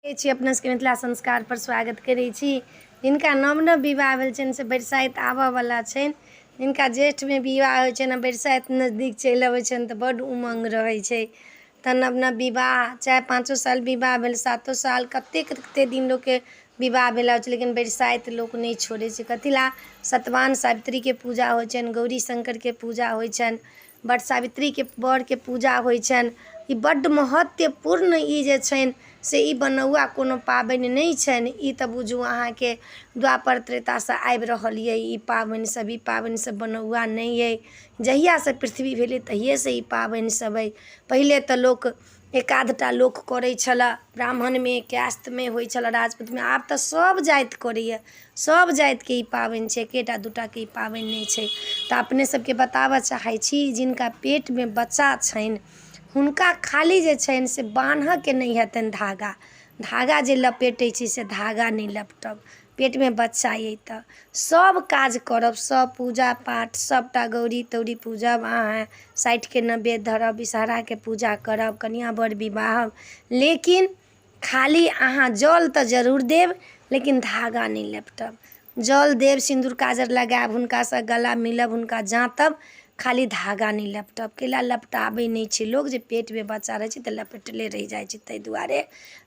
छी अपना सबके मिथिला संस्कार पर स्वागत करै छी। जिनका नव नव विवाह भेल छनि से बरसाइत आबऽ बला छनि। जिनका जेठमे विवाह होइ छनि आ बरसाइत नजदीक चलि अबै छनि तऽ बड्ड उमङ्ग रहै छै। तऽ नव नव विवाह चाहे 5 साल विवाह भेल, 7 साल, कतेक कतेक दिन लोकके विवाह भेला होइ छै, लेकिन बरसाइत लोक नहि छोड़ै छै। कथी लए? सतवान सावित्रीके पूजा होइ छनि, गौरी शङ्करके पूजा होइ छनि, वट सावित्रीके वरके पूजा होइ छनि। ई बड्ड महत्वपूर्ण ई जे छनि से ई बनौआ कोनो पाबनि नहि छनि। ई तऽ बुझू अहाँके द्वापर त्रेतासँ आबि रहल यऽ ई पाबनि सब। ई पाबनि सब बनौआ नहि अइ। जहियासँ पृथ्वी भेलै तहियेसँ ई पाबनि सब अइ। पहिले तऽ लोक एक आधटा लोक करै छलऽ, ब्राह्मणमे कायस्थमे होइ छलऽ, राजपूतमे। आब तऽ सब जाति करैए, सब जातिके ई पाबनि छै, एकेटा दूटाके ई पाबनि नहि छै। तऽ अपने सबके बताबऽ चाहै छी, जिनका पेटमे बच्चा छनि हुनका खाली जे छनि से बान्हऽके नहि हेतनि धागा। धागा जे लपेटै छी से धागा नहि लपटब। पेटमे बच्चा अइ तऽ सब काज करब, सब पूजा पाठ सबटा गौरी तौरी पूजब अहाँ, साठिके नैवेद्य धरब, विषहराके पूजा करब, कनिआँ बर विवाहब, लेकिन खाली अहाँ जल तऽ जरूर देब, लेकिन धागा नहि लपटब। जल देब, सिन्दूर काजर लगायब, हुनकासँ गला मिलब, हुनका जाँतब, खाली धागा नहि लपटब। कैला लपटाबै नहि छै लोक? जे पेटमे बच्चा रहै छै तऽ लपेटले रहि जाइ छै, ताहि दुआरे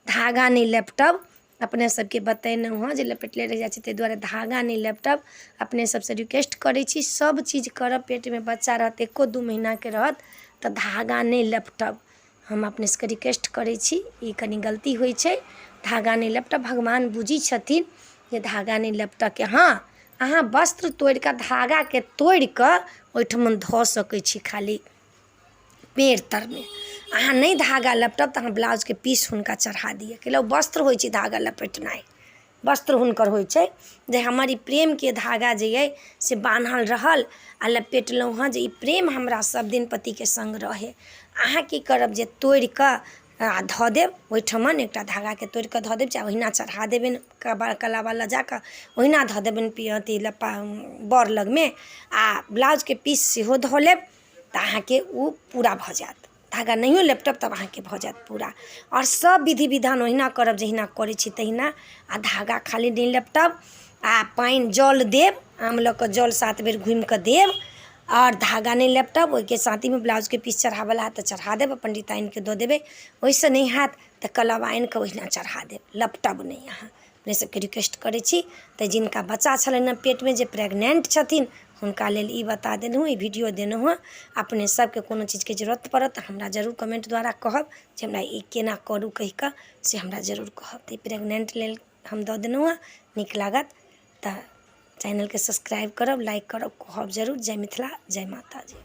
धागा नहि लपटब। अपने सबके बतेलहुँ हँ जे लपेटले रहि जाइ छै, ताहि दुआरे धागा नहि लपटब। अपने सबसँ रिक्वेस्ट करै छी, सब चीज करब, पेटमे बच्चा रहत, एको 2 महीनाके रहत तऽ धागा नहि लपटब। हम अपने सबके रिक्वेस्ट करै छी, ई कनि गलती होइ छै, धागा नहि लपटब। भगवान बुझै छथिन जे धागा नहि लपटऽके। हँ, अहाँ वस्त्र तोड़िकऽ, धागाके तोड़िकऽ ओहिठमन धऽ सकै छी खाली पेड़ तरमे। अहाँ नहि धागा लपटब तऽ अहाँ ब्लाउजके पीस हुनका चढ़ा दिअ। कैला ओ वस्त्र होइ छै, धागा लपेटनाइ वस्त्र हुनकर होइ छै, जे हमर ई प्रेमके धागा जे अइ से बान्हल रहल आ लपेटलहुँ हँ, जे ई प्रेम हमरा सब दिन पतिके सङ्ग रहै। अहाँ की करब जे तोड़िकऽ आ धऽ देब ओहिठमन, एकटा धागाके तोड़िकऽ धऽ देब, चाहे ओहिना चढ़ा देबनि, कलावा लऽ जाकऽ ओहिना धऽ देबनि अथी लप्पा बर लगमे, आ ब्लाउजके पीस सेहो धऽ लेब तऽ अहाँके ओ पूरा भऽ जायत। धागा नहियो लपटब तब अहाँके भऽ जायत पूरा। आओर सब विधि विधान ओहिना करब जहिना करै छी तहिना, आ धागा खाली नहि लपटब। आ पानि जल देब, आम लऽ कऽ जल 7 बेर घुमि कऽ देब, आओर धागा नहि लपटब। ओहिके साथीमे ब्लाउजके पीस चढ़ाबल हैत तऽ चढ़ा देब, पण्डिताइनके दऽ देबै। ओहिसँ नहि हैत तऽ कलावा आनि कऽ ओहिना चढ़ा देब, लपटब नहि। अहाँ अपने सबके रिक्वेस्ट करै छी। तऽ जिनका बच्चा छलनि हँ पेटमे, जे प्रेगनेन्ट छथिन, हुनका लेल ई बता देलहुँ, ई वीडियो देलहुँ हँ। अपने सबके कोनो चीजके जरूरत पड़त तऽ हमरा जरूर कमेन्ट द्वारा कहब जे हमरा ई केना करू कहिकऽ, से हमरा जरूर कहब। तऽ ई प्रेगनेन्ट लेल हम दऽ देलहुँ हँ। नीक लागत तऽ चैनलके सब्सक्राइब करब, लाइक करब, कहब जरूर। जय मिथिला, जय माताजी।